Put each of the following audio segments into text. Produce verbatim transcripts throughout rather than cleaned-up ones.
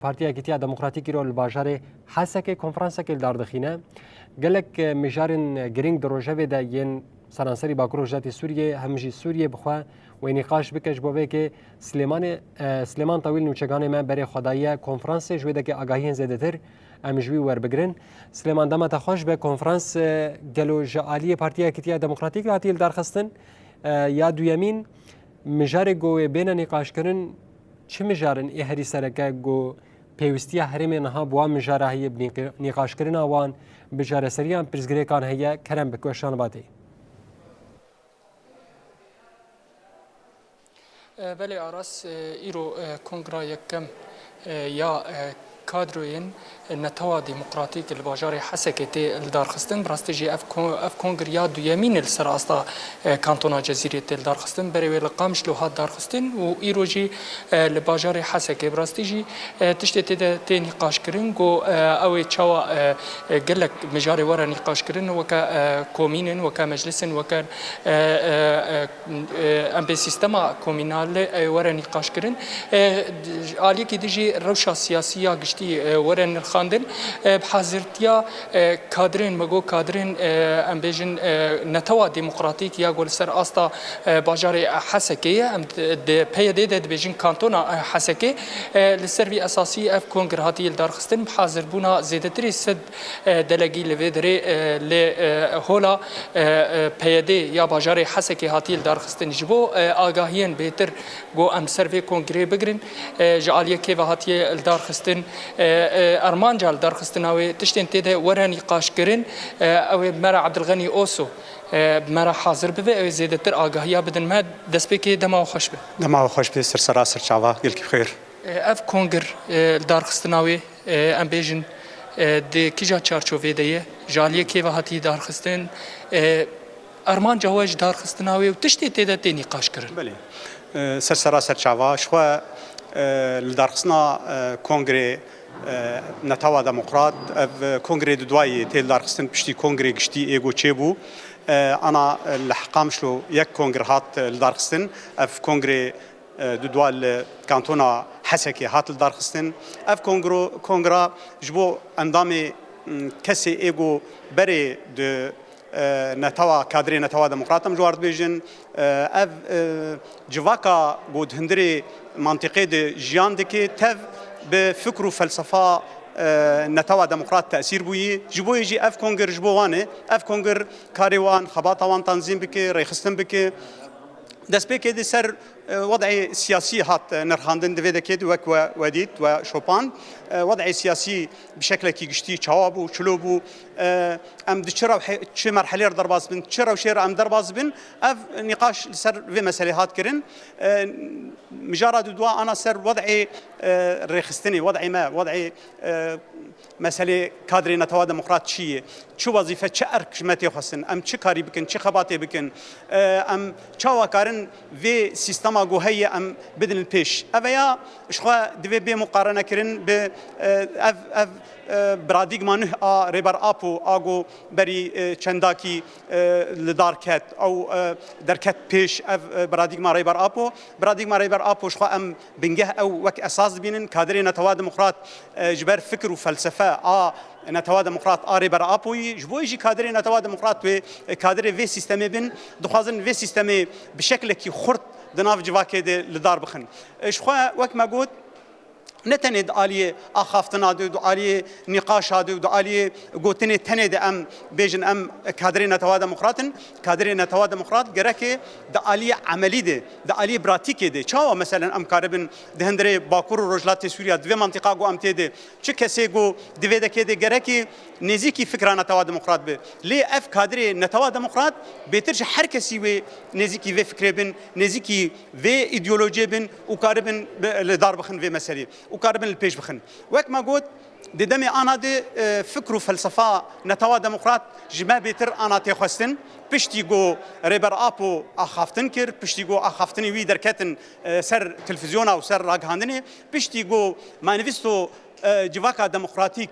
Partiya Yekîtiya Demokratîk îro li bajarê Hesekê konferansekê li dar dixîne. Gelek, e, mijarên girîng di rojevê de yên seranserî Bakur Rojhilatê Sûriyê, hem jî Sûriyê bi xwe wê nîqaş bike. Ji bo vê yekê Silêmanê, e, Silêman Tawîl nûçeganê me berê xwe daye konferansê, ji wê dekê agahiyên zêdetir em ji wî werbigirin. Silêman, dema te xweş be, konferans, e, gelo ji aliyê Partiya Yekîtiya Demokratîk re hatiye lidarxistin, e, ya duyemîn, mijarê ku wê bêne nîqaşkirin, çi mijar in ê herî sereke ku pêwîstiya herêmê niha bi wan mijara heye, bi nîqi-, nîqaşkirina wan, bi çareseriyan pirsgirêkan heye? Kerem bik, we şan batê. E, belê Aras, e, îro, e, kongra yekem, e, ya, e, kadroyên, e, Netewa Demokratîk li bajarê Hesekê tê lidarxistin. Bi rastî jî ev kon-, ev kongir ya duyemîn li ser asta, e, kantona Cezîrê tê lidarxistin. Berê wê li Qamişlo hat darxistin û îro jî, e, li bajarê Hesekê. Bi rastî jî, e, tiştê tê de tê nîqaşkirin ku, e, ew ê çawa, e, e, gelek mijarê were nîqaşkirin, weke, e, komîn in, weke meclis in, weke, e, e, e, e, em bê sîstema komînal, e, were nîqaşkirin. E, aliyekî din jî rewşa siyasî ya giştî, e, were nirxandin. E, bi hazirtiya, e, kadrên, me got kadrên, e, em bêjin, e, Netewa Demokratîk ya ku li ser asta, e, bajarê Hesekê ye. Em di, di P Y D de dibêjin kantona, e, Hesekê. E, li ser vî esasî ev kongir hatiye lidarxistin. Bi hazirbûna zêdetirî sed e, delegî li vê derê, e, li, e, hola, e, e, P Y D ya bajarê Hesekê hatiye lidarxistin. Ji bo, e, agahiyên bêtir ku em ser vê kongirê bigirin, e, ji aliyê kê ve hatiye lidarxistin, e, e, armanca lidarxistina wê, tiştên tê de were nîqaşkirin, e, ew ê bi me re Ebdilxenî Oso, e, bi me re hazir bibe, ew ê zêdetir agahiya bidin me. Destpêkê dema we xweş be. Dema we xweş be, ser sera ser çava, gelkî bi xêr. E, ev kongir, e, lidarxistina wê, e, em bêjin, e, di kîja çarçovê de ye? Ji aliyê kê ve hatî darxistin? E, armanca we ji darxistina wê û tiştê tê de tê nîqaşkirin? Belê. E, ser sera ser çava. Ji xwe, e, lidarxistina, e, kongrê, e, Netewa Demokrat, ev, e, kongrê dudwayî tê lidarxistin piştî kongrê giştî ê ku çêbû. E, ana, e, li Qamişlo yek kongir hat, e, lidarxistin. Ev kongrê e, dudwa li kantona Hesekê hat lidarxistin. Ev kongro-, kongra ji bo endamê, m, kesê ê ku berê di, e, netewa, kadrê Netewa Demokrat em ji war dibêjin, e, ev, e, civaka ku di hundirê mantîqê de jiyan dike, tev bi fikr û felsefa, e, Netewa Demokrat tesîr bûyî. Ji bo yê jî ev kongir ji bo wan e. Ev kongir karê wan, xebata wan tanzîm bike, rêxistin bike. Destpêkê di ser, e, wed'ê siyasî hat, e, nirxandin di vê dekê de wek we, we dît, we şopand. E, wed'ê siyasî bi şeklekî giştî çawa bû, çilo bû, e, em di çi rewhe-, çi merhelê re derbas bin, çi rewşê re em derbas bin, ev nîqaş li ser vê meselê hat kirin. E, mijara dudwa ana ser wed'ê, e, rêxistinê, wed'ê me, wed'ê, e, meselê kadrê Netewa Demokrat çi ye? Çi wezîfe, çi erk ji me tê xwestin? Em çi karî bikin, çi xebatê bikin? E, em çawa karin vê sîstema ku heye em bidin li pêş? Ev ya ji xwe divê bê muqarenekirin bi, e, ev, ev, e, paradîgma nuh a Rêber Apo a ku berî, e, çendakî, e, li dar ket, ew, e, derket pêş, ev, e, paradîgma Rêber Apo. Paradîgma Rêber Apo ji xwe em bingeh ew wek esas dibînin. Kadrê Netewa Demokrat, e, ji ber fikir û felsefe a Netewa Demokrat a Rêber Apoyî, ji bo jî kadrê Netewa Demokrat wê, e, kadrê vê sîstemê bin, dixwazin vê sîstemê bi şeklekî xurt di nav civakê de li dar bixin. E, ji xwe wek me got, ne tenê di aliyê axaftina de, di aliyê nîqaşa de, di aliyê gotinê tenê de em bêjin em kadrê Netewa Demokrat in. Kadrê Netewa Demokrat gereke di aliyê emelî de, di aliyê pratîkê de. Çawa meselen em karibin di hundirê Bakur û Rojhilatê Sûriya, di vê mantîqa ku em tê de, çi kesê ku di vê dekê de gerekê nêzîkî fikra Netewa Demokrat be. Lê ev kadrê Netewa Demokrat bêtir ji her kesî wê nêzîkî vê fikrê bin, nêzîkî vê îdeolojiyê bin û karibin bi, li dar bixin vê meselê û karibin li pêş bixin. Wek me got, di demê ana de, e, fikr û felsefa Netewa Demokrat ji me bêtir ana tê xwestin. Piştî ku Rêber Apo axaftin kir, piştî ku axaftinê wî derketin, e, ser televîzyona û ser ragihandinê, piştî ku manîfesto, e, Civaka Demokratîk,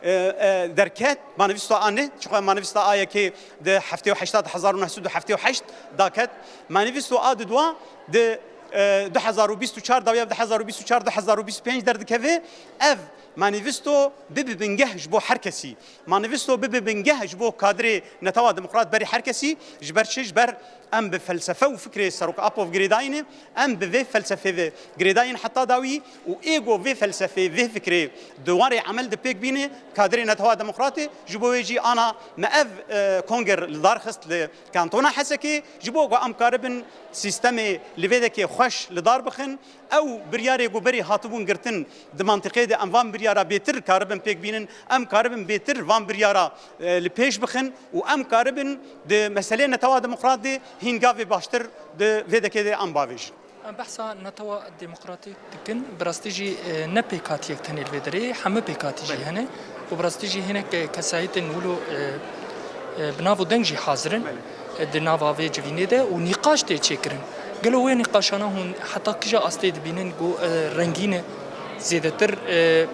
e, e, derket, manîfesto a ne, çiqas manîfesto a yekê di heftê û heşta, di hezar û neh sed û heftê û heşt daket, manîfesto a dudwa di E, du hezar û bîst û çar dawiya du hezar û bîst û çar du hezar û bîst û pênc derdikeve, ev manîvisto bibe bingeh ji bo her kesî. Manîvisto bibe bingeh ji bo kadrê Netewa Demokrat berî her kesî, ji ber çi? Ji ber em bi felsefe û fikrê Serok Apo girêdayî ne, em bi vê felsefê ve girêdayî ne heta dawî û ê ku vê felsefê, vê fikrê di warê emel de pêk bîne, kadrê Netewa Demokratê, ji bo wê jî ana me ev, e, konger li dar xist li Kantona Hesekê, ji bo ku em karibin sîstemê li vê dekê xweş li dar bixin, ew biryarê ku berî hatibûn girtin di mantiqê de, em van biryara bêtir karibin pêk bînin, em karibin bêtir van biryara, e, li pêş bixin û em karibin di meselê Netewa Demokrat de hîn gavê baştir di vê dekê de em bavêjin. Em behsa Netewa Demokratîk dikin, bi rastî jî, e, ne pêkhatiyek tenê li vê derê, hemû pêkhatî jî Belê. hene û bi rastî jî hinek, e, kesayetên wilo, e, e, bi nav û deng jî hazir in, Belê. e, di nava vê civînê de û nîqaş tê çêkirin. Gelo wê nîqaşana hûn heta kija astê dibînin ku, e, rengîn e, zêdetir, e,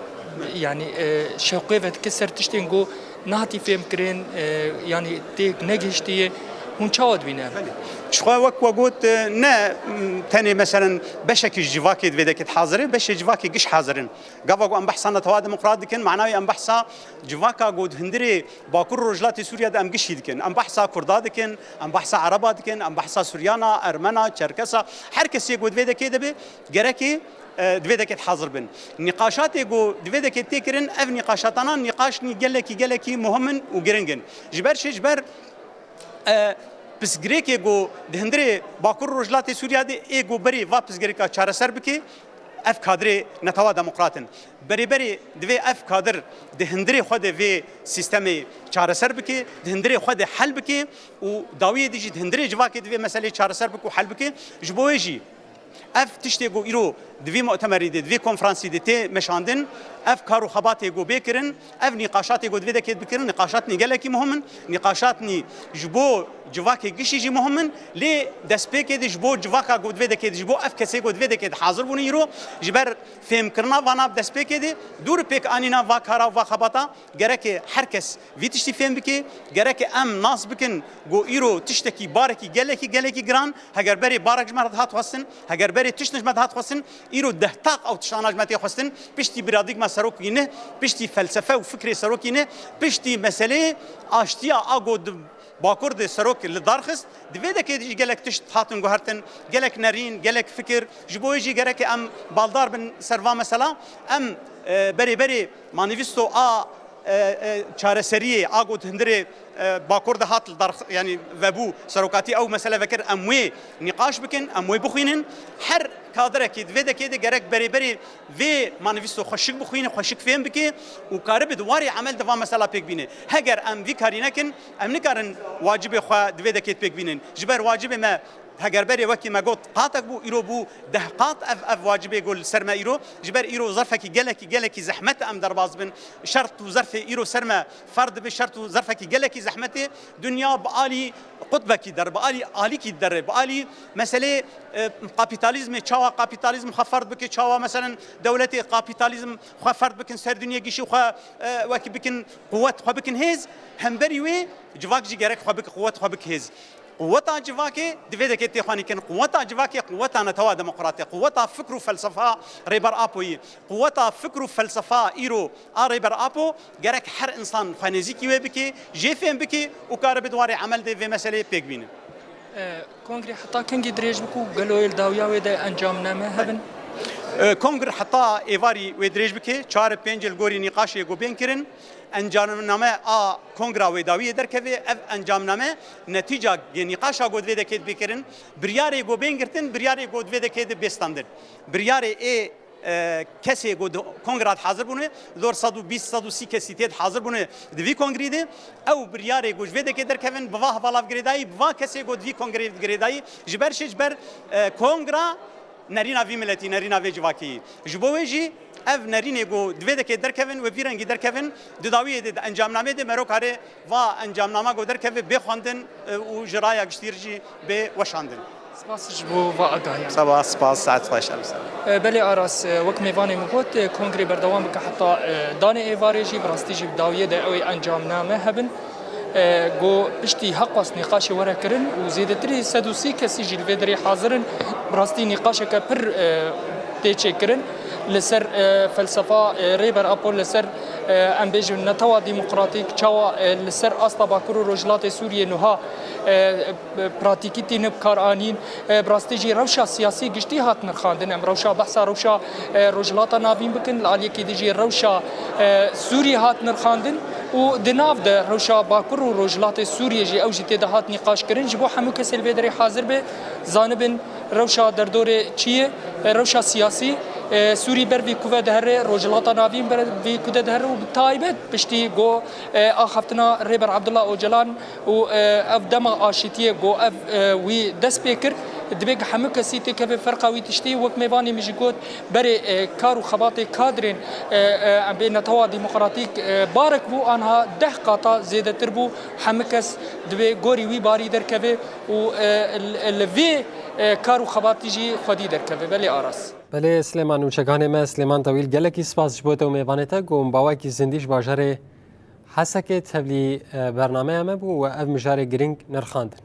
yanî, e, şewqê vedike ser tiştên ku nehatî fêhmkirin, e, yanî têk negihiştiye, hûn çawa dibîne ev? Belê. Ji xwe wek we got, e, ne, m, tenê meselen beşekî ji civakê di vê dekê de hazir e, beşê civakê giş hazir in. Gava ku em behsa Netewa Demokrat dikin, manayê em behsa civaka ku di hundirê Bakur Rojhilatê Sûriye de em gişî dikin. Em behsa Kurda dikin, em behsa Ereba dikin, em behsa Suryana, Ermena, Çerkesa, her kesê ku di vê dekê de be, gerekê, e, di vê dekê de hazir bin. Nîqaşatê ku di vê dekê tê kirin, ev nîqaşatana nîqaşnî gelekî, gelekî muhim in û giring in. Ji ber çi? Ji ber, e, pirsgirêkê ku di hundirê Bakur Rojhilatê Sûriye de ê ku berê va pirsgirêka çareser bike, ev kadrê Netewa Demokrat in. Berê berê divê ev kadir di hundirê xwe de vê sîstemê çareser bike, di hundirê xwe de hel bike û dawiyê dî jî di hundirê civakê divê meselê çareser bike û hel bike. Ji bo wê jî ev tiştê ku îro di vê mutemerî de, di vê konferansî de tê meşandin, ev kar û xebatê ku bê kirin, ev nîqaşatê ku di vê dekê bikirin, nîqaşatnî gelekî muhim in, nîqaşatnî ji bo civakê gişî jî muhim in, lê destpêkê de ji bo civaka ku di vê dekê de, ji bo ev kesê ku di vê dekê de hazir bûne îro, ji ber fêmkirina vana bi destpêkê de, dûr pêk anîna va kara û va xebata, gereke her kes vî tiştî fêm bike, gereke em nas bikin ku îro tiştekî, barekî gelekî, gelekî giran, heger berê barek ji me re dihat xwestin, heger berê tiştin ji me dihat xwestin, îro deh taq ew tiştana ji me tê xwestin, piştî biradîgma serokî ne, piştî felsefe û fikrê serokî ne, piştî meseleyê aştiya a ku di Bakur de serok li dar xist, di vê dekê de jî gelek tişt hatin guhertin, gelek nerîn, gelek fikir, ji bo wê jî gereke em baldar bin ser va mesela, em, e, berê berê manîvîsto a, e, e, çareseriyê, a ku di hundirê, e, Bakur de hat li dar, yanî vebû, serokatî ew mesele vekir, em wê nîqaş bikin, em wê bixwînin. Her kadirekî di vê dekê de gerek berê berê vê manîvîsto xweşik bixwîne, xweşik fêm bike û karibe di warê emel de va mesela pêk bîne. Heger em vî karî nekin, em nikarin wacibê xwe di vê dekê de pêk bînin. Ji ber wacibê me heger berê wekî me got qatek bû, îro bû deh qat ev, ev wacibê ku li ser me îro. Ji ber îro zerfekî gelekî, gelekî zehmet e em derbas bin. Şert û zerfê îro ser me ferd dibe, şert û zerfekî gelekî zehmetê. Dinya bi alî qutbekî der, bi alî alîkî derê, bi alî meselê, e, kapîtalîzmê, çawa kapîtalîzm xwe ferd bike, çawa meselen dewletê kapîtalîzm xwe ferd bikin ser dinyê gişî xwe, e, wekî bikin quwet, xwe bikin hêz, hemberî wê civak jî gerek xwe bike quwet, xwe bike hêz. Quweta civakê di vê dekê tê xwenîkin. Quweta civakê quweta Netewa Demokratê, quweta fikr û felsefa Rêber Apoyî, quweta fikr û felsefa îro a Rêber Apo gerek her insan xwe nêzîkî wê bike, jê fêm bike û karibe di warê emel de vê meseleyê pêk bîne. E, kongrê heta kengî dirêj bû ku gelo yê li dawiya wê de encamname hebin? E, kongr heta êvarî wê dirêj bike, çar pênc li gorî nîqaşê ku bên kirin, encamname a kongra wê dawiyê derkeve, ev encamname netîca nîqaşa ku di vê dekê de bê kirin, biryarê ku bên girtin, biryarê ku di vê dekê de bê standin. Biryarê ê e, kesê ku di kongra de hazir bûne, dor sed û bîst, sed û sî kesî tê de hazir bûne di vî kongrî de, ew biryarê ku ji vê dekê derkevin, bi va hevala ve girêdayî, bi va kesê ku di vî kongrê ve girêdayî, ji ber çi? Ji ber, e, kongra nerîna vî miletî, nerîna vê civakî. Ji bo wê jî ev nerînê ku di vê dekê derkevin, wê vî rengî derkevin, di dawiyê de, di encamnamê de mero kare va encamnama ku derkeve bê xwendin, e, û ji raya giştî re jî bê weşandin. Spas ji bo va agahiyan. Spas, spas, saet xweş, em ser. E, belê Aras, e, wek mêvanê min got, e, kongrê berdewam bike heta, e, danê êvarê jî, bi rastî jî bi dawiyê de ew ê encamname hebin. Ku piştî heqas nîqaşê were kirin û zêdetirî sed û sî kesî jî li vê derê hazir in, bi rastî nîqaşeke pir tê çêkirin li ser felsefa Rêber Apo, li ser, em bêjin, netewa demokratîk çawa li ser asta Bakur û Rojhilatê Sûriyê nuha pratîkî tîne bi kar anîn. Bi rastî jî rewşa siyasî giştî hat nirxandin. Em rewşa behsa rewşa Rojhilata Navîn bikin, li aliyekî din jî rewşa Sûriyê hat nirxandin û di nav de rewşa Bakur û Rojhilatê Sûriyê jî ew jî tê de hat nîqaş kirin. Ji bo hemû kesê li vê derê hazir be, zanibin rewşa derdorê çi ye, rewşa siyasî Sûrî ber vî ku ve dihere, Rojhilata Navîn ber vî ku de dihere û bi taybet piştî ku axaftina Rêber Abdullah Ocalan û ev dema aşîtiyê ku ev wî dest pê kir, dibe ku hemû kesî têkeve ferqa wî tiştî. Wek mêvanê min jî got, berê kar û xebatê kadrên em bê netewa demokratîk barek bû, anha deh qata zêdetir bû. Hemû kes divê gorî wî barî derkeve û li vê kar û xebatî jî xwedî derkeve. Belê Aras. Belê Silêman, nûçeganê me Silêman Tewîl, gelekî spas ji bo te û mêvanê te ku bawekî zindî ji bajarê Hesekê tevlî bernameya me bû û ev mijarê girîng nirxandin.